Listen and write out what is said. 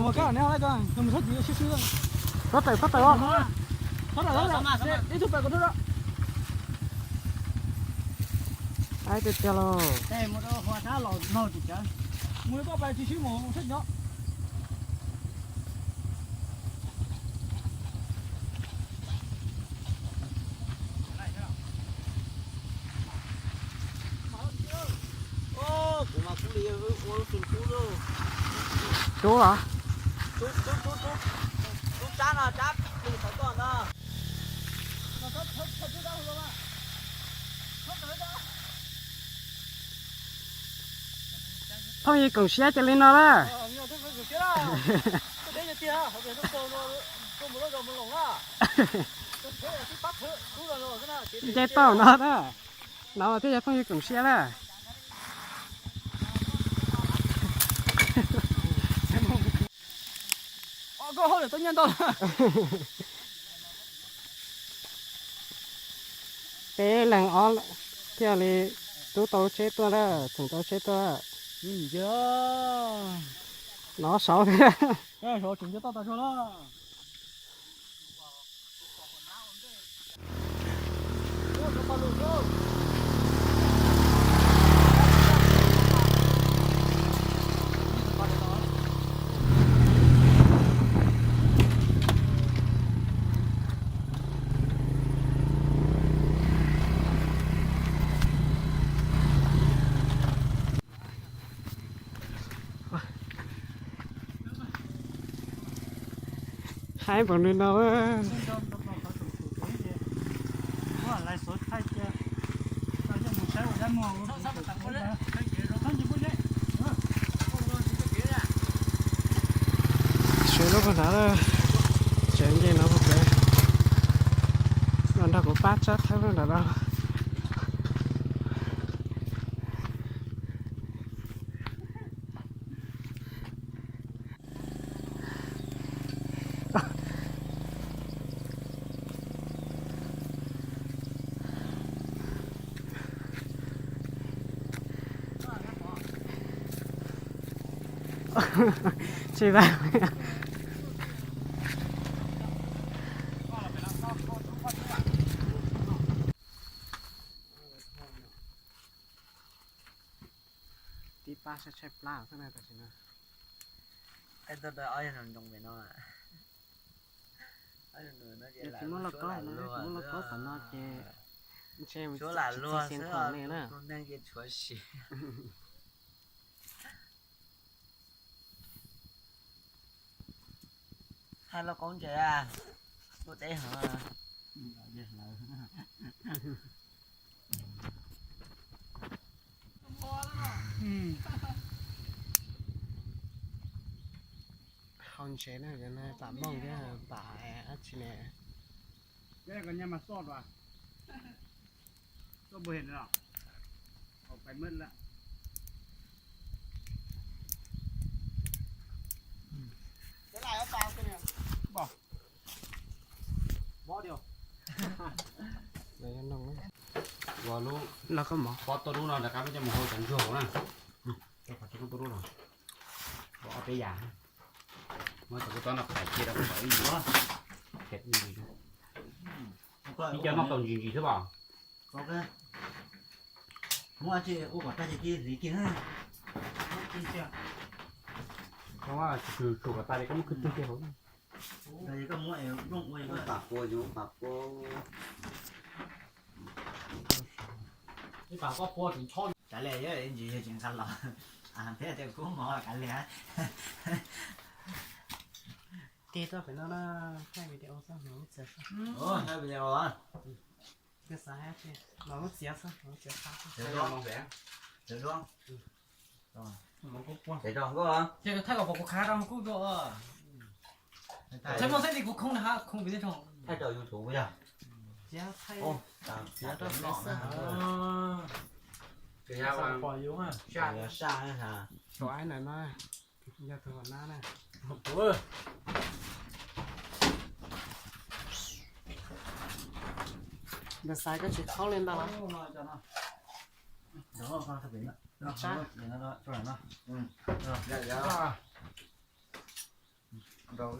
Ua kab los neb ho laij ko, nws mus txhob cim siab siab. Txhob tawm, txhob tawm os. Txhob tawm, txhob tawm. Ib tug pais kom txhob tawm. Aib tiag tiag lauj. Mus koj pais tsis sib mus txhob cim. Kuv mas kuv li ua lub xwm kub lauj. Rub los? Rub, rub, rub, rub, rub tsab no, tsab plis tau tuaj no. Phooj ywg koom siab cia li no na. Nce tau no na. No thiaj yog phooj ywg koom siab na. Koj hauj lwm tau nyiaj ntau. Peb leeg ob thiaj li rub tau lub tsheb tuaj na, txheem tau lub tsheb tuaj. No saud thiab. Haib npaum li no. Suav lub puag nrad, tsev nce no puag pem, los nrog kuv pab tsab thawb lub nrad no. Tsis tau. Tib pab saib tshaib plab xwb na tam sim no. Tsis muaj lauj kaub no, tsis muaj lauj kaub tom no ces ntshe tsis txog xeev khoom li na. Hais lauj kaub ntses, tuaj deb heev. Hau ntses na, pam mooj thiab pam dab tsi ne. Ua lub pob tuaj lub no rov qab muab coj mus hau cov ntsuag hauv na. Cov qhov tsis muab tuaj lub no, ua ob peb yam. Muab cov kua txob no phais cia rau kom ib yam. Ib co noj tau ntsis ntsis xwb pom. Muab ua kom tag ces cia hliv kiag na. Tsis tsum kom tas li koj muab khwb twg kiag hauv. Koj muab pam pua, pam pua. Kav liam, ntsis yog tsis nqa los thiab tias kub mov kav liam. Tig tuaj pem no na, thaij video xwb, los lub txiav xwb. Thaij video. Los lub txiav xwb, los lub txiav xwb. Ces thaij kom pom kuv khav rau kuj dua. Thaij muaj xwb ces kuv khoo na, khoo vim tias thaij rau YouTube yog. Txiav thaij, txiav rau no xwb. Sab na, sab na. Tus aib ntawm no yog tus nab na. Ntawm xaiv koj tsis khaub li ntawd los? Tsab. Rau,